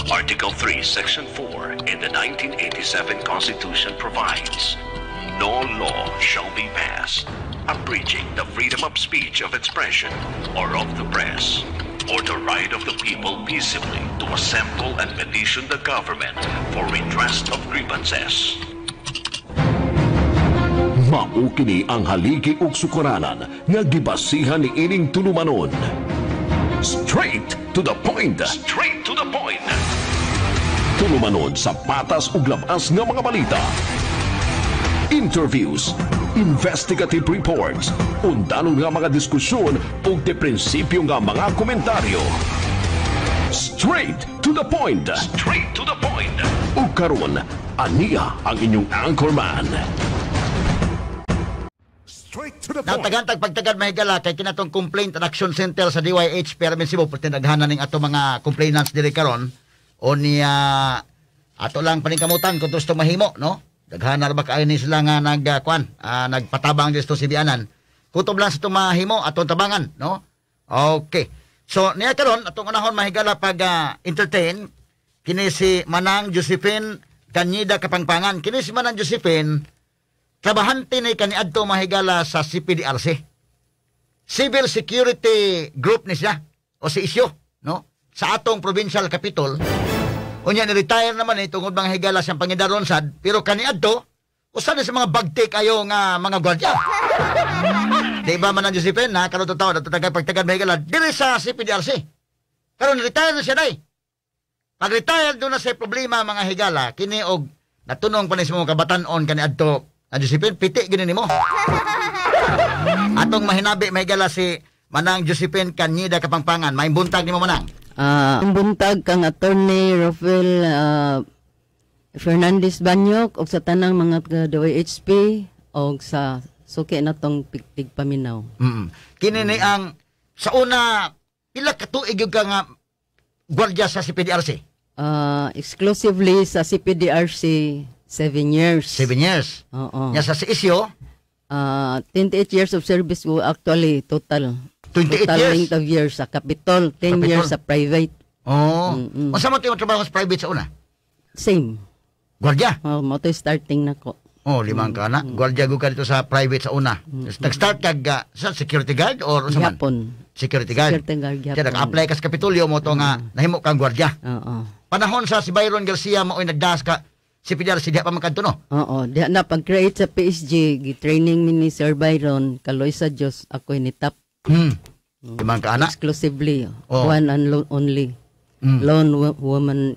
Article 3, Section 4 in the 1987 Constitution provides, "No law shall be passed abridging the freedom of speech, of expression, or of the press, or the right of the people peaceably to assemble and petition the government for redress of grievances." Mao kini ang haligi ug sukaranan nga gibasihan ni ining tulumanon. Straight to the point. Straight to the point. Tulumanon sa patas ug labas nga mga balita. Interviews, investigative reports, undanon nga mga diskusyon ug de prinsipyo nga mga komentaryo. Straight to the point. Straight to the point. Ug karon, aniya ang inyong anchorman. Straight to the Now, point. Tagantag pagtagad, mahigala, kay kinatong Complaint and Action Center sa DYH PRMN Cebu, perti naghanan ning ato mga complainants diri karon o niya ato lang paningkamutan kung gusto mahimo, no? Daghana ra ba kaayo ni sila nga nag kuan, nagpatabang dito sa Sibianan. Kutob lang sa itong mahimo atong tabangan, no? Okay. So niya karon atong unahon, mahigala, pag entertain kini si Manang Josephine Kanyida Kapangpangan. Kini si Manang Josephine, trabahante ni kaniadto, mahigala, sa CPDRC. Civil Security Group ni siya o si isyo, no? Sa atong provincial capitol. Unya ni retire naman eh tungod, mga higala, siyang pangidaron sad, pero kaniadto usa ni sa mga bagtik ayo nga mga gwardiya. Di ba, Manang Josephine, na karon totoo dato tagay pagtagad, mahigala, diri sa CPDRC. Karon retire na siya day. Pag retire, doon na sa problema, mga higala, kini og natunong pa ni sa mga kabatanon kaniadto na Josephine, piti gini nimo. Atong mahinabi, mahigala, si Manang Josephine Kanyida Kapangpangan. Maayong buntag nimo, Manang. Ang buntag kang Attorney Rafael Fernandez Banyok og sa tanang mga taga DYHP og sa suki natong tigpaminaw. Kini ni ang sa una, pila ka tuig gyud ka nga gwardiya sa CPDRC? Exclusively sa CPDRC, 7 years. 7 years. Oo. Nya sa isyo? 28 years of service ko actually total. 28 Total years? Length of years sa Capitol, 10 Capitol. years sa private. Oh. Unsa man to imong trabaho sa private sa una? Same. Gwardiya. Oh, mo to starting na ko. Oh, limang ka na. Gwardiya gud ka dito sa private sa una. Nag-start kag sa security guard or unsa man? Gihapon. Security guard. Security guard gihapon. Kaya nag-apply ka sa Kapitolyo mo to nga nahimo kang gwardiya. Oo. Panahon sa si Byron Garcia mao'y nagdas ka si PDRC, diha pa man kadto, no? Oo, diha na pag-create sa PSG, gi-training mi ni Sir Byron, kaloy sa Dios, ako'y ni top. Limang ka ana. Exclusively. Oh. One and only. Lone woman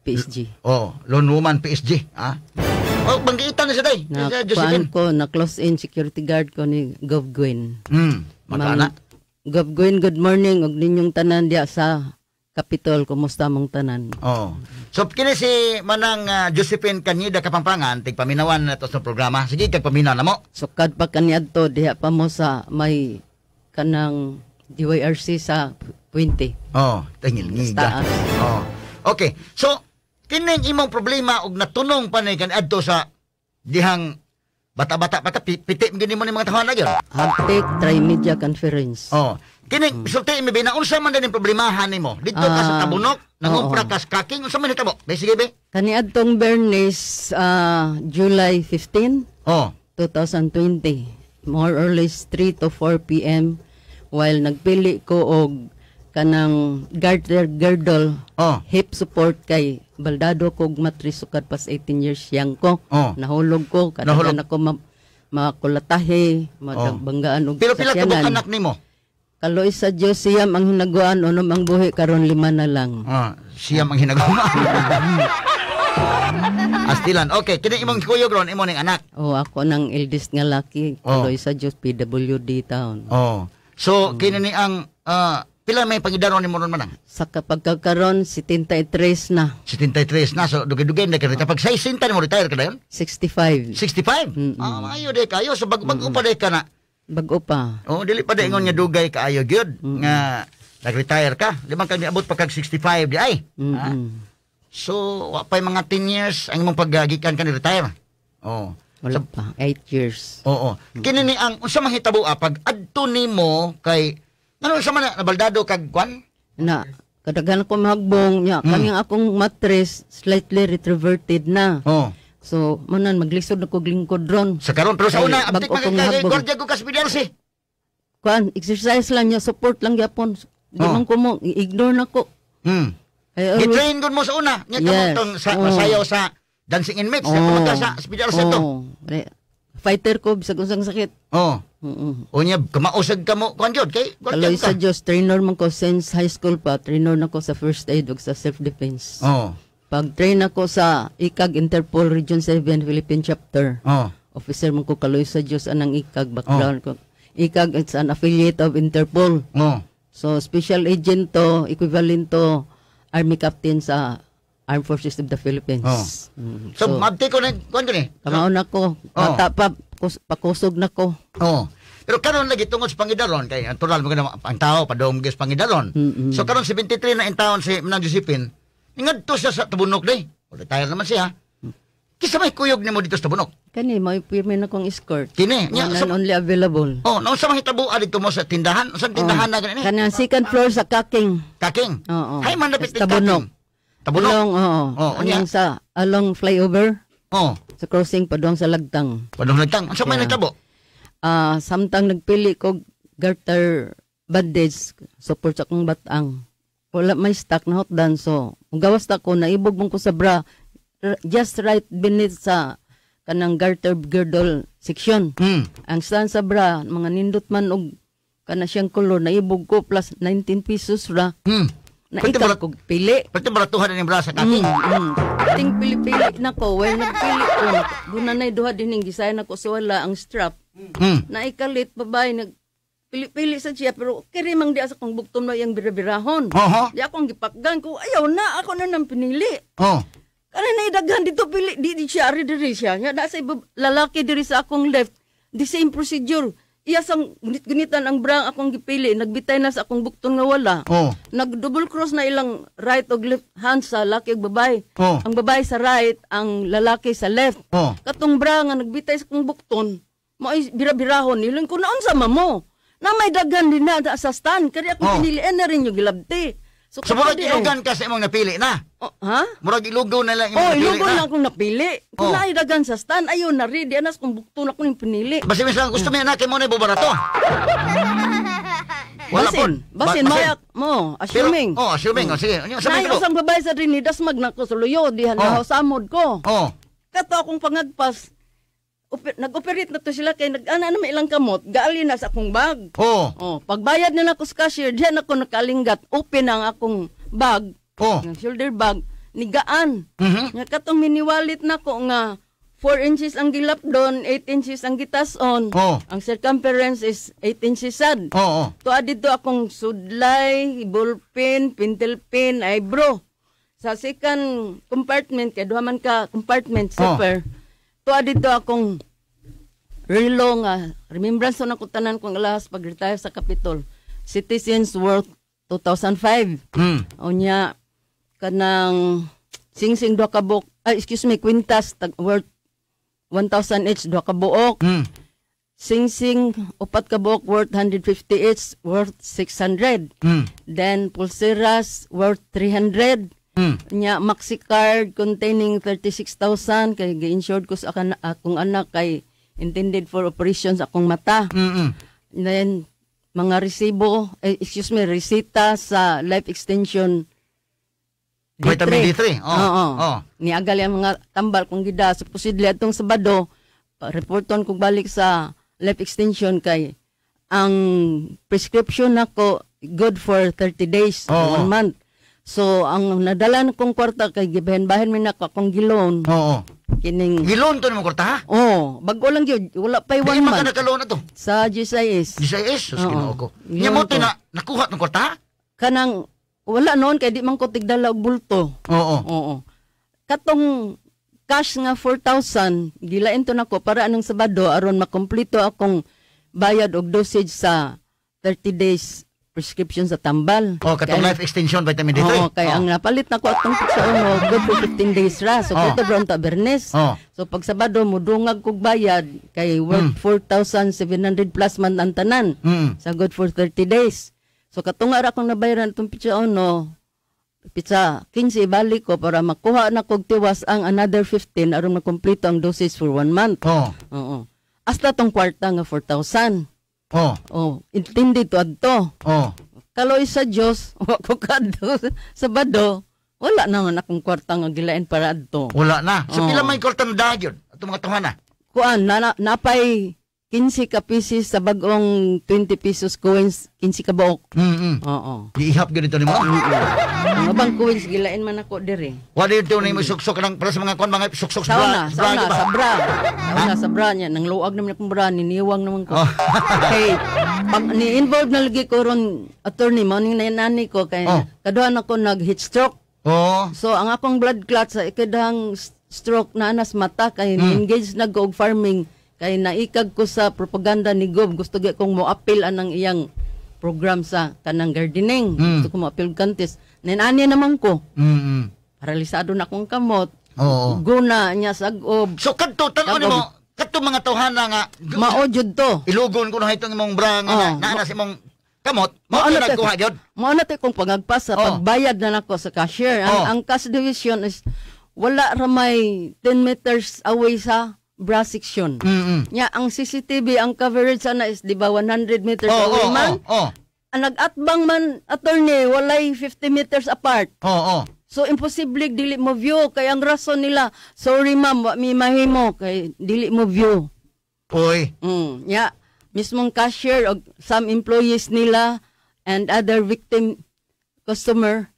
PSG. Oh, lone woman PSG, ah. Oh, banggitan na siya day. Na Si Josephine. kuan ko, na close in security guard ko ni Gov Gwen. Magkana. Gov Gwen, good morning ug ninyong tanan diha sa Capitol, kumusta mong tanan? Oh. So kini si Manang Josephine Kanyida Kapampangan, tigpaminawan na to sa programa. Sige, kag paminaw na mo. Sukad pa kaniadto diha pa mo sa may kanang DYRC sa Puente. Oh, tingil ngiga. Taas. Oh. Okay. So kining imong problema og natunong pa ni kaniadto sa dihang bata-bata pa ka, piti gini mo ni mga tahanan gyud. Hagtik Trimedia Conference. Oh. Kining sulti mi bina, unsa man din problemahan nimo? Didto ka sa Tabunok, nangumpra ka sa kaking, unsa man hitabo? Be, sige be. Kaniadtong Bernes, July 15, 2020, more or less 3 to 4 p.m. while nagpili ko og kanang garter girdle, hip support, kay baldado kog matris sukad pas 18 years young ko. Nahulog ko Nahulog. kadagan ako makulatahe, madabanggaan og Pero pila ka sakyanan. anak nimo? Kaloy sa Dios, siyam ang hinaguan, unom ang buhi karon, lima na lang. Ah, siyam ang hinaguan. Astilan. Okay, kini imong kuyog ron, imo ning anak. Oh, ako nang eldest nga laki, kaloy sa Dios, PWD town. Oh. So kini ni ang pila may pangidaron nimo ron, Manang? Sa kapagkakaron, 73 na. 73 na, so dugay-dugay na ka pag 60 nimo retire ka dayon? 65. 65. Ah, maayo day kayo, so bago-bago pa day ka na. Bago pa. Oh, dili pa day ingon nga dugay kaayo gyud nga nag-retire ka. Di man kag niabot pa kag 65 di ay. Ah. So, wa pa'y mga 10 years ang imong paggikan ka ni retire. Oh. Wala pa. 8 years. Oo. Kini ni ang unsa man hitabo pag adto nimo kay ngano sa man na nabaldado kag kwan? Na, Kadaghan ko mahagbong nya, kaning akong mattress slightly retroverted na. So, manan maglisod na kog lingkod ron. Sa karon, pero sa Ay, una, abtik bag-o man kong kay hagbong. gwardiya ko ka sa PDRC. Kuan, exercise lang niya, support lang gyapon. Di man ko mo ignore na ko. Ay, always- Gi-train gud mo sa una. Nya kamo tong sa masayaw sa Dancing Inmates. Oh. Oo. Ka sa PDRC to. Oo. Fighter ko bisag unsang sakit. Unya kamausag ka mo kuan jud kay gwardiya Kaloy ka. sa Diyos, trainer man ko since high school pa, trainer na ko sa first aid ug sa self defense. Pag train ako sa ICAG Interpol Region 7 Philippine Chapter. Officer man ko, kaloy sa Diyos anang ICAG background ko. ICAG, it's an affiliate of Interpol. So special agent to, equivalent to army captain sa Armed Forces of the Philippines. So, maabti ko na kuan ko ni. Kamaon ako, bata pa, pakusog na ko. Pero karon lagi tungod sa pangidaron kay natural mo ang tao padung sa pangidaron. So karon 73 na in taon si Manang Josephine, ngadto siya sa Tabunok day. O, retire naman siya. Kisa may kuyog nimo dito sa Tabunok? Kani may pirmi na kong escort. Kini, nya, One and only available. Oh, naunsa man hitabo dito mo sa tindahan? Unsang tindahan na gani ni? Kanang second floor sa Kaking. Kaking. Oo. Hay man dapit Sa Tabunok. Kaking. Tabunok. Along, oo. Oh, unya. Anong sa along flyover. Sa crossing padung sa Lagtang. Padung Lagtang. Unsa may nagtabo? Samtang nagpili ko garter bandage support sa akong batang. Wala may stock na hotdan, so gawas ta ko, naibog man ko sa bra just right beneath sa kanang garter girdle section. Ang stand sa bra mga nindot man og kana siyang color, naibog ko plus 19 pesos ra. Pwede Naikag kog pili. Pwede baratuhan ni bra sa Kaking. Ting pili-pili na ko, well, nagpili ko. Duna na duha din ning gisayan ako sa wala ang strap. Naikalit babae nag pili-pili sa siya, pero kiri mang di sa kong bukton na iyang birabirahon. Di akong gipakgan ko, ayaw na, ako na nang pinili. Kana na idaghan dito pili di siya ari diri siya. Nya da sa lalaki diri sa akong left, the same procedure. Iya sang gunit-gunitan ang bra akong gipili, nagbitay na sa akong bukton nga wala. Nag double cross na ilang right og left hand sa laki ug babae. Ang babae sa right, ang lalaki sa left. Katong bra nga nagbitay sa akong bukton, mao'y bira-birahon nilin ko naunsa man mo. Na may daghan din na sa stand, kaya akong pinilian na rin yung gilabti. So, So, murag kapag di, ilugan ka sa imong napili na. Oh, ha? Murag ilugaw na lang imong Oh, napili ilugaw na. na akong napili. Kung naay daghan sa stand, ayun na rin. Di anas kung bukton ako yung pinili. Basta minsan gusto mo yan, kay mo na ibubarato. Wala Basin, po. basin, Basin. mayak mo, assuming. Pero, oh, assuming. Oh, sige. Ano, sa Naay may usang babae sa rin, dasmag na ko sa luyo, di oh. Samod ko. Kato akong pangagpas, nag-operate na to sila kay nag-ana na may ilang kamot, gaali na sa akong bag. Oh, pagbayad na nako sa cashier, diyan ako nakalingat, open ang akong bag. Nga shoulder bag, nigaan. Nga katong miniwalit nako nga 4 inches ang gilap doon, 8 inches ang gitason. Ang circumference is 8 inches sad. Tuwa dito akong sudlay, ballpen, pentel pen, eyebrow. Sa second compartment, kay duha man ka compartment, zipper. Tuwa dito akong relo nga remembrance na ko tanan kong alahas pag-retire sa Capitol. Citizens worth 2005. Unya kanang sing-sing duha ka buok, ay, excuse me, kwintas tag worth 1,000 each duha ka buok. Sing-sing upat ka buok worth 150 each, worth 600. Then pulseras worth 300. Nya maxi card containing 36,000 kay gi-insured ko sa akong anak kay intended for operations akong mata. Then mga resibo, eh, excuse me, resita sa life extension. Vitamin D3. Oh. Oo. Oh. Niagal yung mga tambal kung gida. Supposedly atong Sabado, reporton kong balik sa life extension kay ang prescription nako good for 30 days, one month. So, ang nadala na kong kwarta kay gibahin-bahin mi nako akong giloan. Kining Giloan to nimo kwarta ha? Oh, bago lang gyud, wala pa'y Di one man ka month. nakaloan na to. Sa GSIS. GSIS, sus Oo. Ginoo ko. Giloan Nya mo ko. na nakuha tong kwarta ha? Kanang wala noon kay di man ko tigdala og bulto. Oo. Katong cash nga 4,000 gilain to nako para anang Sabado aron makumpleto akong bayad og dosage sa 30 days prescription sa tambal. Oh, katong life extension vitamin D3. Oo, kay ang napalit nako atong sa uno, good for 15 days ra. So kuto bro ta Bernes. So pag Sabado mudungag kog bayad kay worth 4,700 plus man ang tanan. Sa good for 30 days. So katunga ra akong nabayaran atong pitsa uno. Pitsa 15 balik ko para makuha na kog tiwas ang another 15 aron makumpleto ang dosage for one month. Oo. Hasta tong kwarta nga 4,000. Oh, intindi to adto. Kaloy sa Dios, wa ko kadto Sabado. Wala naman akong kwarta nga gilain para adto. Wala na. So pila may kwarta na dahil yun? Atong mga tawhana. Kuan na, napay 15 ka pieces sa bagong 20 pesos coins, 15 ka buok. Oo. Giihap gyud ito nimo. Ang abang coins gilain man ako diri. Wa dito na mo suksok ng para sa mga kuan, mga suksok Sa una, sa sa una, bra, sa bra. Sa una, sa bra niya. Nang luag naman akong bra, niniwang naman ko. Kay, pag ni-involve na lagi ko ron, attorney, mao ning nani ko, kay kaduhan ako nag-heat stroke. So, ang akong blood clot sa ikadahang stroke na anas mata, kay ni-engage na ko og farming, kay naikag ko sa propaganda ni Gob. Gusto gyud kong mo-appeal anang iyang program sa kanang gardening. Gusto ko mo-appeal contest. Ninani naman ko. Paralisado na akong kamot. Guna niya sa agob. So kadto tan-o Tagob. nimo kadto mga tawhana nga Mao jud to. Ilugon ko na itong imong bra nga naa na sa imong kamot, mao Mao na na nagkuha gyud. Mao na kong pangagpas sa pagbayad na nako sa cashier. Ang, ang cash division is wala ra may 10 meters away sa bra section. Nya ang CCTV, ang coverage ana is di ba 100 meters away man. Ang nag-atbang man, attorney, walay 50 meters apart. So imposible dili mo view kay ang rason nila, "Sorry ma'am, wa mi mahimo kay dili mo view." Uy. Ya, mismong cashier og some employees nila and other victim customer,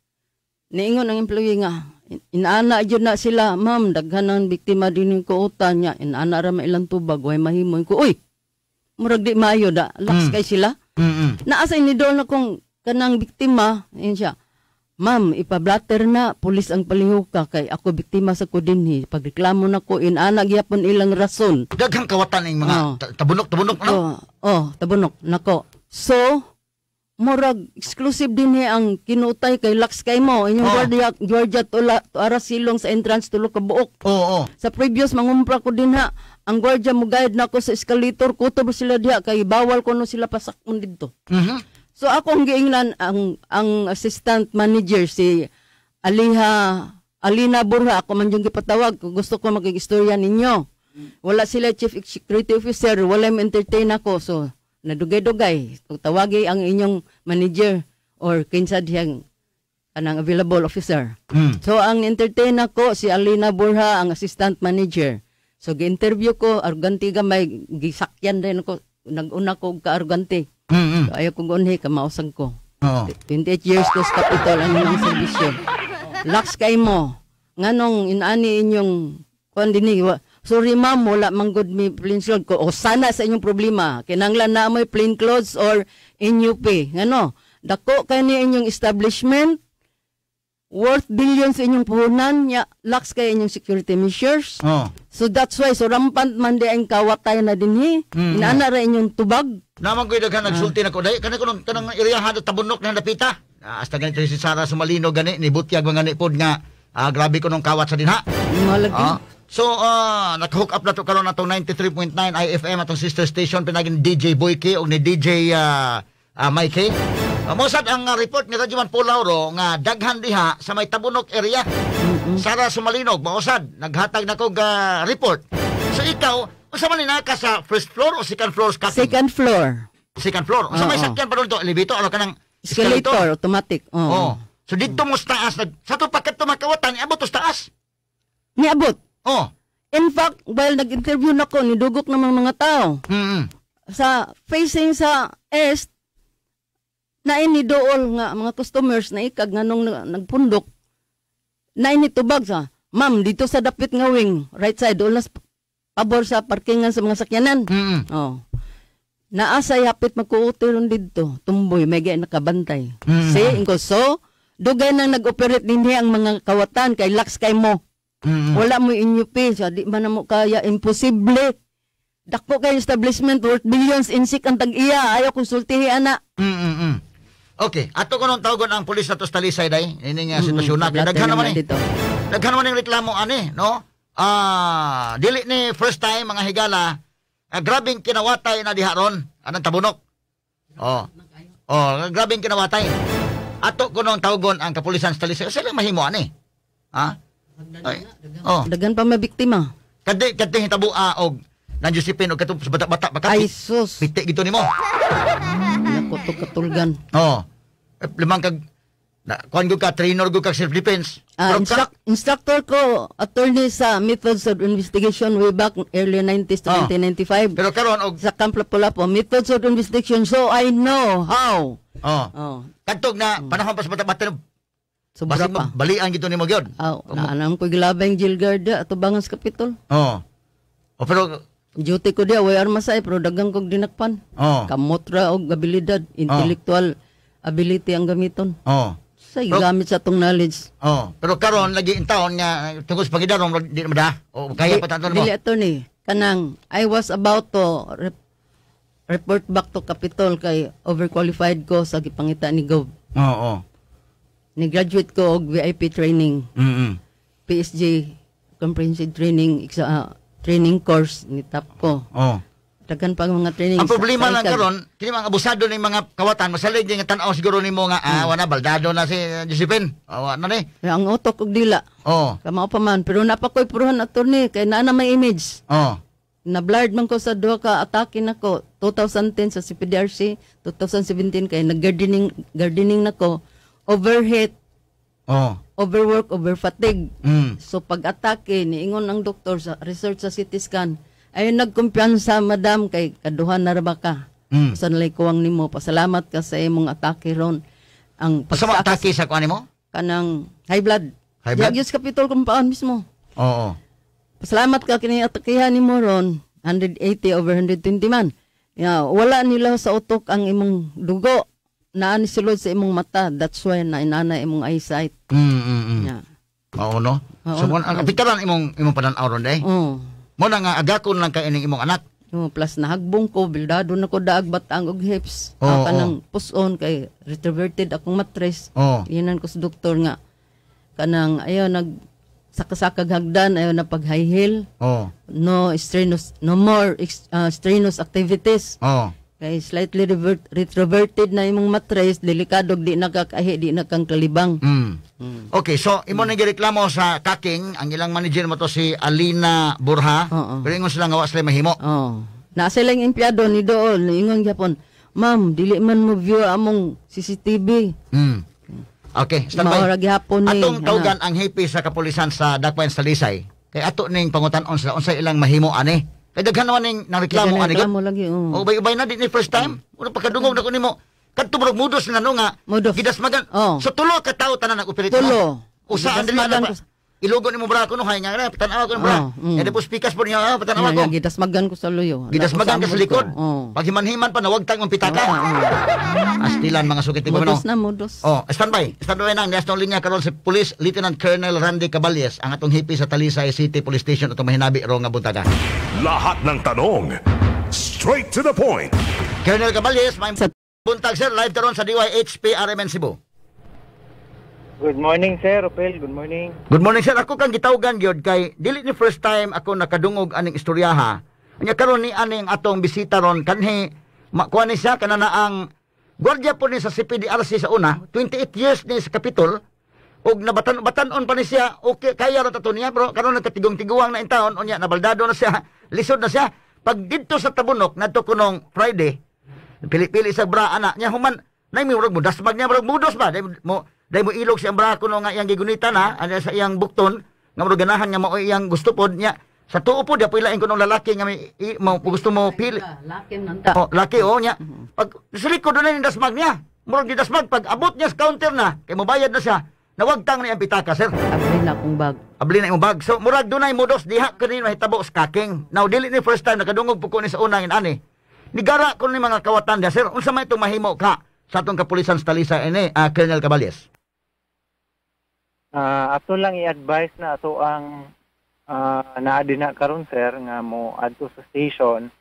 niingon ang employee nga inaana jud na sila, "Ma'am, daghan ang biktima din yung kuutan niya, inaana ra man ilang tubag, way mahimo." Ko, "Uy, murag di maayo da, lax kay sila." Naa sa inidol na kong kanang biktima, yun siya, "Ma'am, ipablatter na, pulis ang palihuka kay ako biktima sa ko dinhi. Pagreklamo na ko, inana gyapon ilang rason." Daghang kawatan ning mga tabunok-tabunok, no? Oh, tabunok nako. So, murag exclusive dinhi ang kinutay kay lax kay mo. Inyong gwardiya, gwardiya tula, tuara silong sa entrance, tulo ka buok. Oo. Sa previous mangumpra ko dinha, ang gwardiya mo guide nako sa escalator, kutob sila diha kay bawal ko no sila pasakon didto. So ako ang giingnan ang assistant manager, si Aliha Alina Burha, ako man yung gipatawag kung gusto ko makig-istorya ninyo. Wala sila chief security officer, wala mo entertain ako. So nadugay-dugay, kung tawagi ang inyong manager or kinsa diyang kanang available officer. So ang entertain ako si Alina Burha, ang assistant manager. So gi-interview ko, arugante gamay, gisakyan din ako, nag-una ko og ka-arugante. So, ayaw kong unhi, kamausag ko. 28 years ko sa Capitol ang inyong serbisyo. Lax kay mo. Nganong inani inyong kuan dinhi? "Sorry ma'am, wala man gud mi plain clothes ko." O sana sa inyong problema. Kinanglan na mo'y plain clothes or NUP. Ngano? Dako kay ni inyong establishment, worth billions sa inyong puhunan, nya lax kay inyong security measures. So that's why so rampant man di ang kawatay na dinhi. Inaana ra inyong tubag. Naman ko'y daghan nagsulti na ko. Dahil kanang kanang kanang iriyahan at tabunok na dapita. Hasta ganito si Sara Sumalino gani ni butyag mga gani pod nga grabe ko nung kawat sa dinha. Malagi. So naka-hook up na to karon atong 93.9 IFM, atong sister station pinagin DJ Boyke og ni DJ Mikey. Mo sad ang report ni Radyoman Paul Lauro nga daghan diha sa may Tabunok area. Sara Sumalinog, mausad naghatag na kog report. So ikaw, unsa man ni naka sa first floor o second floor sa Second floor. Second floor. Unsa may Oo. sakyan pa to? Elevator ano kanang Escalator, automatic. Oo. Oh. So didto mo sa taas nag sa to pakat makawatan iabot to sa taas. Niabot. Oh. In fact, while nag-interview na ko, nidugok naman mga tao. Sa facing sa east, na ini dool nga mga customers na ikag nga nung nagpundok, na ini tubag sa, "Ma'am, dito sa dapit nga wing, right side, dool na pabor sa parkingan sa mga sakyanan." Oh. Naa sa hapit magkuuti ron didto, tumboy, may gay nakabantay. See, inko, so, dugay nang nag-operate dinhi ang mga kawatan kay lax kay mo. Wala mo inyo pay, so di man na mo kaya, imposible. Dako kay establishment worth billions, insik ang tag-iya, ayaw konsultihi ana. Okay, ato ko nung tawagon ang pulis na to sa Talisay day. Ini nga sitwasyon na. Tablater Daghan naman naman eh. dito. Daghan naman yung reklamo ani, no? Dili ni first time, mga higala. Grabing kinawatay na diha ron anang Tabunok. Oh. Oh, grabing kinawatay. Ato ko nung tawgon ang kapulisan sa Talisay. Sila mahimo ani. Ha? Ay. Oh. Daghan pa mabiktima. Kadi kadi hitabo og nan Josephine og katong sa bata-bata baka Ay sus. Piti gito nimo. Nako to katulgan. Oh. Eh, limang kag na, kuan gud ka, trainer gud kag self defense. Ah, instructor ko, attorney, sa methods of investigation way back early 90s to 1995. Pero karon og sa Camp Lapu-Lapu, methods of investigation, so I know how. Oh. Oh. Kadtog na panahon pa sa bata-bata, Sobra basig pa. Balian gito nimo gyud. Aw, naanam ko gilabay jail guard atubangan sa Kapitol. Oh. Oh, pero duty ko diya, way armas ay, pero dagang kog dinakpan. Kamot ra og abilidad, intellectual ability ang gamiton. Sa gamit sa atong knowledge. Oh, pero karon lagi in taon nga tungkol sa pagidarom di na da. O kaya pa tanton mo. Dili, attorney. Kanang I was about to report back to Capitol kay overqualified ko sa gipangita ni Gov. Oo. Oh, Ni graduate ko og VIP training. PSG comprehensive training training course ni top ko. Daghan pa ang mga training. Ang problema sa lang ICAG. Karon, kini mga abusado ni mga kawatan, masalig nga tan-aw siguro nimo nga wala, baldado na si Josephine. Wa na ni. Ang utok og dila. Kamao pa man pero napakoy puruhan, attorney, kay naa na may image. Na-blurred man ko sa duha ka atake nako 2010 sa CPDRC, 2017 kay nag-gardening gardening nako, overheat, overwork, overfatigue. So pag atake, niingon ang doktor sa research sa CT scan, ay nagkumpiyansa, madam, kay kaduha na ra ba ka. Sa nalay kuwang nimo, pasalamat ka sa imong atake ron. Ang Pasama pagsaka atake sa kuan nimo? Kanang high blood. High blood? Diagyos Capitol compound mismo. Oo. Pasalamat ka kini atakihan nimo ron, 180 over 120 man. Ya, wala nila sa utok ang imong dugo. Naa ni sulod sa imong mata. That's why na inana imong eyesight. Yeah. Oo, no. Oo. So mo ang apitaran imong imong panan-aw ron day. Oo. Mo na nga agakon lang kay ining imong anak. Oh, plus nahagbong ko, bildado na ko daag batang og hips. Kanang puson kay retroverted akong matres. Inan ko sa doktor nga kanang ayaw nag sakasakag hagdan, ayaw na pag high heel. No strenuous, no more strenuous activities. Kay slightly retroverted na imong matres, delikado di nakakahi, di na kang kalibang. Okay, so imo nang gireklamo sa Kaking, ang ilang manager mo to si Alina Borja. Pero ingon sila nga wa sila mahimo. Oo. Naa sila yung empleyado ni dool, ingon gyapon, "Ma'am, dili man mo view among CCTV." Okay, standby. Mao ra gihapon ni. Atong tawgan ang hepe sa kapulisan sa Dakbayan sa Talisay. Kay ato ning pangutan-on sila unsay ilang mahimo ani. Kay daghan naman ning nangreklamo Daghan ani. reklamo lagi, oo. O ubay-ubay na di ni first time. Una pagkadungog na ko nimo. Kadto murag mudos na no nga. Mudos. Gidasmagan. Oo. So tulo ka tawo tanan nag-operate. Tulo. Usa ang dili Gidasmagan na ko. Ilugo nimo bra ko no hay nga tan-awa ko bra. Oo, Eh depos pikas po niya tan-awa ko. Nga, gidasmagan ko sa luyo. Gidasmagan ka sa Samod ko. likod. Oo. Paghiman-himan pa nawagtang ang pitaka. Oo. Astilan mga sukit mo no. Mudos na, mudos. Oh, standby. Standby nang nias linya karon si Police Lieutenant Colonel Randy Caballes, ang atong hepe sa Talisay City Police Station atong mahinabi ro nga buntaga. Lahat ng tanong, straight to the point. Colonel Caballes, may Sa buntag sir, live karon sa DYHP RMN Cebu. Good morning, Sir Opel. Good morning. Good morning, sir. Ako kang gitawgan gyud kay dili ni first time ako nakadungog aning istoryaha. Nya karon ni aning atong bisita ron kanhi makuha ni siya kana na ang gwardiya po ni sa CPDRC sa una, 28 years ni sa Capitol ug nabatan-batan-on pa ni siya, okay kaya ra tato niya, bro. Karon nagkatigong-tiguang na in taon, unya nabaldado na siya, lisod na siya. Pag didto sa Tabunok ngadto kunong Friday, pili-pili sa bra ana niya, human nay mi murag mo dasmag niya, murag mudos ba dai mo ilog siyang bra kuno nga iyang gigunita na ana sa iyang bukton nga murag ganahan nga mao iyang gusto pod niya sa tuo pod di lain kunong lalaki nga may mo gusto mo pili. Laki man ta. Oh, laki oh niya. Pag sa likod na ni dasmag niya, murag gidasmag, pag abot niya sa counter na kay mobayad na siya, nawagtang ni ang pitaka, sir. Abli na akong bag. Abli na imong bag. So murag dunay mudos diha kani mahitabo sa Kaking. Now dili ni first time nakadungog po ko ni sa unang inani. Nigara ko ni mga kawatan diha, sir. Unsa may itong mahimo ka sa atong kapulisan sa Talisay ini, Colonel Caballes? Ato lang i-advise na ato ang naa din na karon, sir, nga mo adto sa station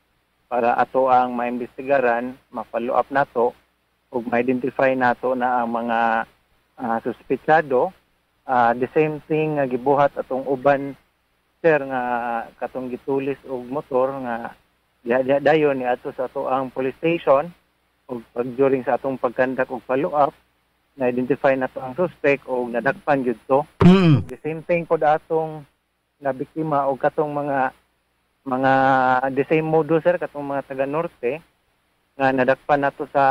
para ato ang maimbestigaran, ma-follow up nato ug ma-identify nato na ang mga suspetsado. The same thing nga gibuhat atong uban, sir, nga katong gitulis og motor nga diha diha dayon ni adto sa ato ang police station ug pag during sa atong pagkandak og follow up. na-identify na to ang suspect o nadakpan gyud to. The same thing pod atong nabiktima og katong mga the same modus, sir, katong mga taga norte nga nadakpan nato sa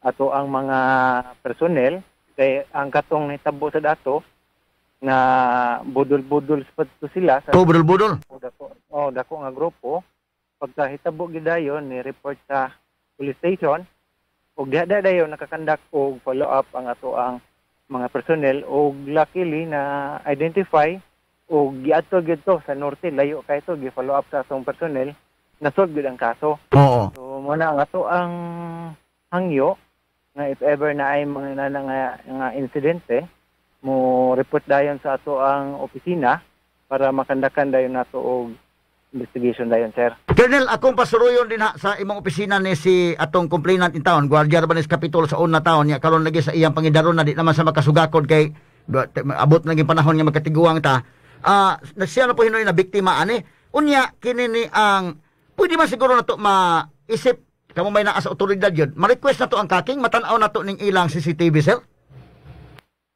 ato ang mga personnel, kay ang katong nahitabo sa dato nga budol-budol pa to sila sa Oh, budol-budol. Dako, oh, dako nga grupo. Pagkahitabo gyud dayon, ni report sa police station ug diha dayon nakakandak og follow up ang ato ang mga personnel ug luckily na identify ug giadto gyud to sa norte, layo kay to, gi follow up sa atong personnel, na solve gyud ang kaso. So mo na ang ato ang hangyo nga if ever na ay mga nana nga insidente, mo report dayon sa ato ang opisina para makandakan dayon nato og investigation dayon, sir. Colonel, akong pasuruyon din ha sa imong opisina ni si atong complainant in town, Guardia Urbanis Capitol sa una taon niya karon lagi sa iyang pangidaron na di naman sa makasugakod kay abot na gyud panahon nga magkatiguang ta. Na siya na po hinuoy na biktima ani. Unya kini ni ang pwede man siguro nato maisip kamo may naa sa otoridad yun. Ma-request na to ang kaking matan-aw na to ning ilang CCTV, sir.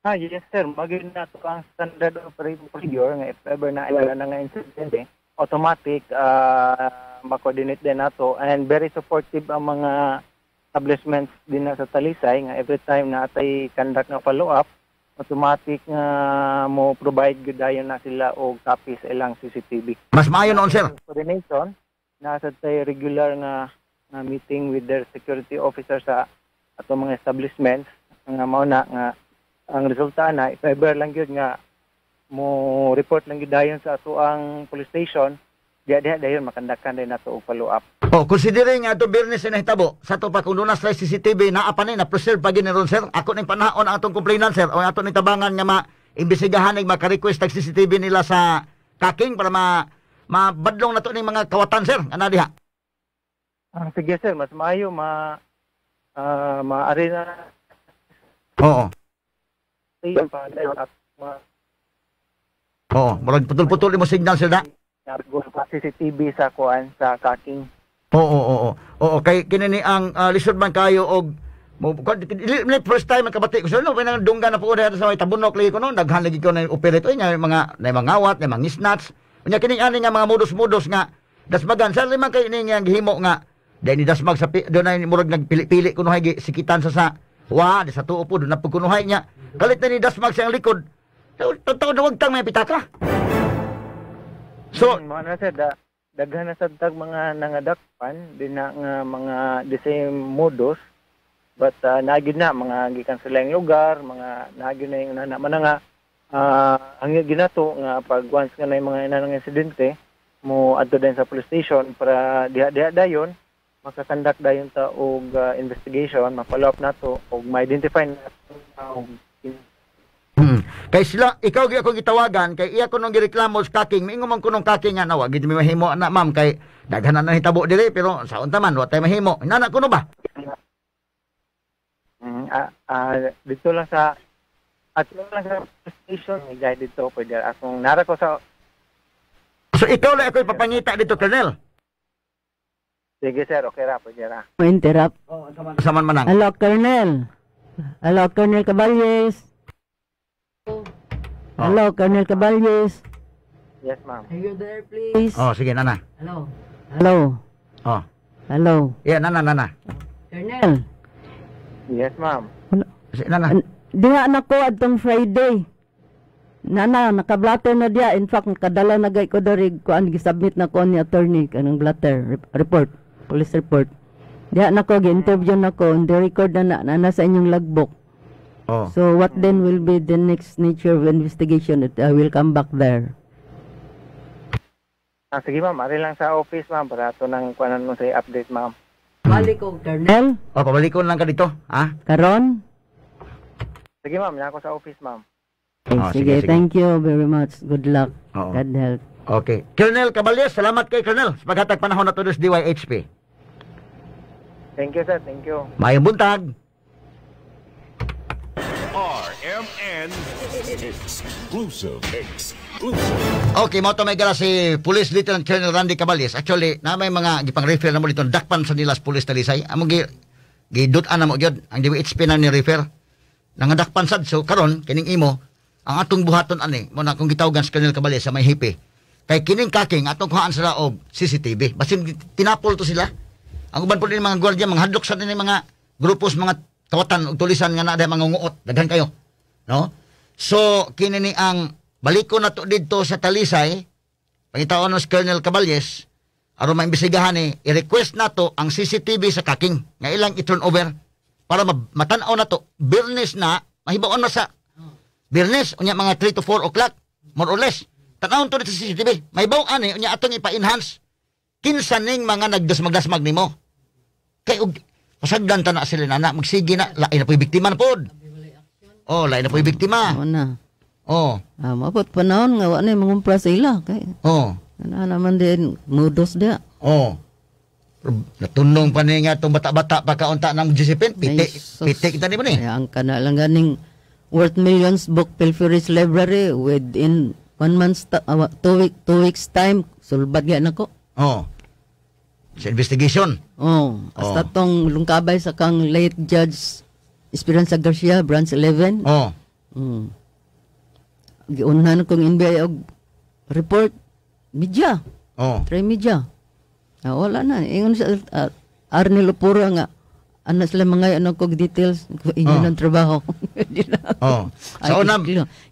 Yes, sir. Magin na to ang standard operating procedure nga if ever na wala na nga incident, automatic ma-coordinate din nato, and very supportive ang mga establishments din na sa Talisay nga every time na atay conduct nga follow up, automatic nga mo provide gyud dayon na sila og copy sa ilang CCTV. Mas maayo noon, sir. Coordination nasa tay regular nga meeting with their security officer sa atong mga establishments nga mao na nga ang resulta na if ever lang gyud nga mo report lang gyud dayon sa ato ang police station, diha diha dayon makandakan din nato og follow up. Oh, considering nga ato Biyernes na nahitabo, sa to pa kung doon na sa CCTV naa pa ni na preserve pa gini ron, sir. Ako ning panahon ang atong complainant, sir, o ato ning tabangan nga ma-imbestigahan ning maka-request tag CCTV nila sa kaking para ma mabadlong na to ning mga kawatan, sir. Ana diha. Sige sir, mas maayo ma maari na station pa at ma Oo, murag putol-putol imo signal, sir, da. CCTV sa kuan sa kaking. Oo. Oo, kay kini ni ang lisod man kayo og mo first time makabati ko sir, no, pinang dunggan na po ko sa may Tabunok lagi ko, no, daghan lagi ko na operate oy nga mga na mga ngawat, na mga snatch. Unya kining ani nga mga modus-modus nga dasmagan, sir, man kay ini nga gihimo nga dahil ni dasmag sa doon ay murag nagpili-pili kuno hay sikitan sa wa di sa tuo po doon na pagkunuhay niya kalit na ni dasmag sa iyang likod. Totoo na wag tang may pitaka. So, mga na sir, daghan na sad tag mga nangadakpan din na nga mga the same modus, but naagid na mga gikan sa laing lugar, mga naagid na yung nana man nga ang ginato nga pag once nga na yung mga inanang insidente, mo adto din sa police station para diha diha dayon makakandak dayon ta og investigation, ma-follow up nato og ma-identify nato og Kay sila, ikaw gi ako gitawagan kay iya ko nung gireklamo sa kaking, miingon man ko nung kaking nga nawa gid mi mahimo na, ma'am, kay daghan na nahitabo diri, pero sa unta man wa tay mahimo. Inana kuno ba? Dito lang sa at lang sa station may guide dito pwede akong nara ko sa So ikaw lang ako ipapangita dito, Colonel. Sige sir, okay ra, pwede ra. Ma-interrupt. Saman manang. Hello, Colonel. Hello, Colonel Caballes. Hello, Colonel Caballes. Yes, ma'am. Are you there, please? Oh, sige, nana. Hello. Hello. Oh. Hello. Yeah, nana, nana. Colonel. Yes, ma'am. Sige, nana. Diha na ko adtong Friday. Nana, naka-blotter na diya. In fact, nakadala na gay ko diri kuan, gisubmit na ko ni attorney kanang blotter report, police report. Diha na ko gi-interview na ko, on the record na na, na sa inyong logbook. Oh. So what then will be the next nature of investigation? It, I will come back there. Sige ma'am, ari lang sa office, ma'am, para ato nang kuanan mo sa update, ma'am. Balik ko, Colonel. Oh, pabalikon lang ka dito, ha? Karon? Sige ma'am, na ako sa office, ma'am. Okay, Oh, sige, sige, sige. thank you very much. Good luck. Oo. God help. Okay. Colonel Caballes, salamat kay Colonel sa paghatag panahon na to sa DYHP. Thank you, sir. Thank you. Maayong buntag. RMN Exclusive. Exclusive. Okay, mo to may gala si Police Lieutenant Colonel Randy Caballes. Actually, na may mga gipang-refer na mo dito, dakpan sa nila sa Police Talisay. Among gi Gidut-an na mo gyud ang DWHP na ni refer. Nangadakpan sad so karon kining imo ang atong buhaton ani mo na kung gitawagan sa Colonel Cabale sa may hipi. Kay kining kaking atong kuhaan sila og CCTV. Basin tinapol to sila. Ang uban po din mga gwardiya mga hadlok sa din mga grupos mga kawatan og tulisan nga naa mga nguot daghan kayo. No? So kini ni ang baliko na to didto sa Talisay pangitaon si Colonel Caballes aron maimbestigahan ni i-request nato ang CCTV sa kaking nga ilang i-turn over para matan-aw na to Biyernes na mahibaon na sa Biyernes unya mga 3 to 4 o'clock more or less tan-awon to dito sa CCTV mahibaw ani unya atong ipa-enhance kinsa ning mga nagdasmag-dasmag nimo kay og pasagdan ta na sila nana magsige na lain na po'y biktima na pod oh lain na po'y biktima Oo na. oh Mabot panahon nga wa na mangumpra sa ila kay oh ana naman din mudos dia. Oh. Natunong pa ni nga itong bata-bata pa kaunta ng Josephine. Piti, Ay, sus. piti kita ni mo ni. Ay, ang kana lang ganing worth millions book pilferage library within 1 month 2 weeks time sulbad gyud nako. Oh. Sa investigation. Oh, hasta tong lungkabay sa kang late Judge Esperanza Garcia, Branch 11. Oh. Giunhan kong NBI og report media, Oh. try media. Wala na. Ingon sa Arnel Lupura nga ano sila mga ano kog details inyo Oh. ng trabaho. Di na ako. Oh. Ay, Sa una,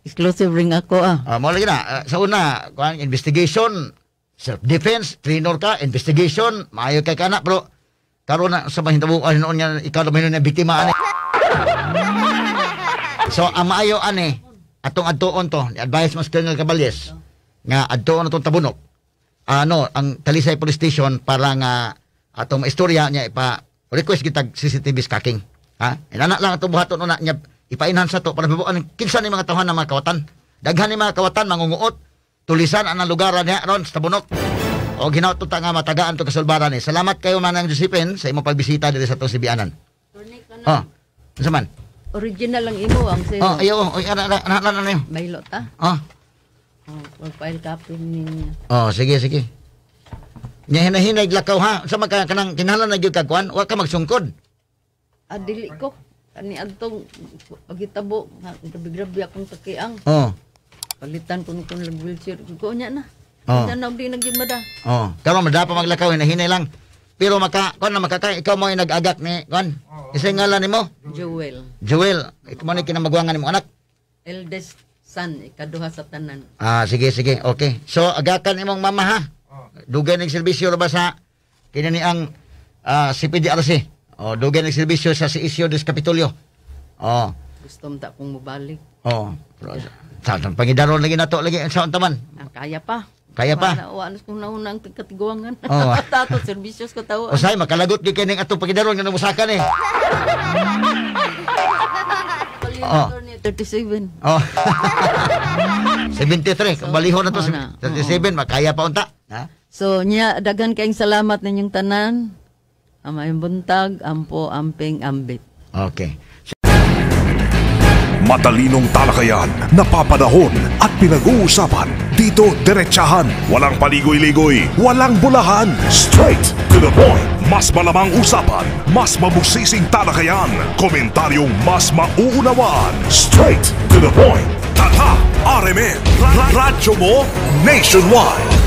exclusive ring ako ah. Mo lagi na. Sa una, kuan investigation, self-defense, trainer ka, investigation, maayo kay kana pero karon na sa mahitabuan noon nga ikaw na mahinuon nga biktima ani. So ang maayo ani atong adtuon to, advice mas Colonel Caballes nga adtuon atong Tabunok. Ano, ang Talisay Police Station para nga atong maistorya niya ipa request kitag CCTV kaking. Ha? Inana lang atong buhaton una niya ipa-enhance to para mabuan kinsa ni mga tawhan ng mga kawatan. Daghan ni mga kawatan mangunguot tulisan ang lugar niya ron sa Tabunok. O ginaw to ta nga matagaan to kasulbaran ni. Salamat kayo Manang Josephine sa imong pagbisita diri sa atong Sibianan. Oh. Unsa man? Original lang imo ang sa'yo. Oh, ayo, oh, ana ana ana ana ana. Baylo ta. Oh. Oh, file copy niya. Oh, sige sige. Nya hinahinay lakaw ha. Sa magka kanang kinahanglan na gyud ka kuan, wa ka magsungkod. Ah, dili ko. Kani adtong pagitabo, grabe-grabe akong takiang. Oh. Palitan ko nung wheelchair. Ko nya na. Oh. Nya na di nagyud mada. Oh, karon mada pa maglakaw hinahinay lang. Pero maka kuan na makaka ikaw mo ay nag-agak ni kuan. Isa ngalan nimo? Joel, Joel, ikaw mo ni kinamagwangan nimo anak. Eldest son, ikaduha sa tanan. Ah, sige sige. Okay. So agakan imong mama ha. Dugay ning serbisyo ra ba sa kini ni ang CPDRC. Oh, dugay ning serbisyo sa CSU des Kapitolyo. Oh. Gusto mo ta kong mobalik. Oh. Pero, sa pangidaron lagi nato lagi sa unta man. Ah, kaya pa. Kaya pa. Wala, wala kung nauna ang katiguangan. Oh. Tato, serbisyos ko tao. Usay makalagot gyud kining atong pangidaron nga musaka ni. Oh. 37. Oh. 73, kung balihon na to Oo na. 37 makaya pa unta. Ha? So, nya, daghan kayong salamat ninyong tanan. Amayong buntag, ampo, amping, ambit. Okay. Matalinong talakayan, napapanahon at pinag-uusapan. Dito diretsahan, walang paligoy-ligoy, walang bulahan. Straight to the point. Mas malamang usapan, mas mabusising talakayan, komentaryong mas mauunawaan. Straight to the point. Tatak RMN, Radyo mo nationwide.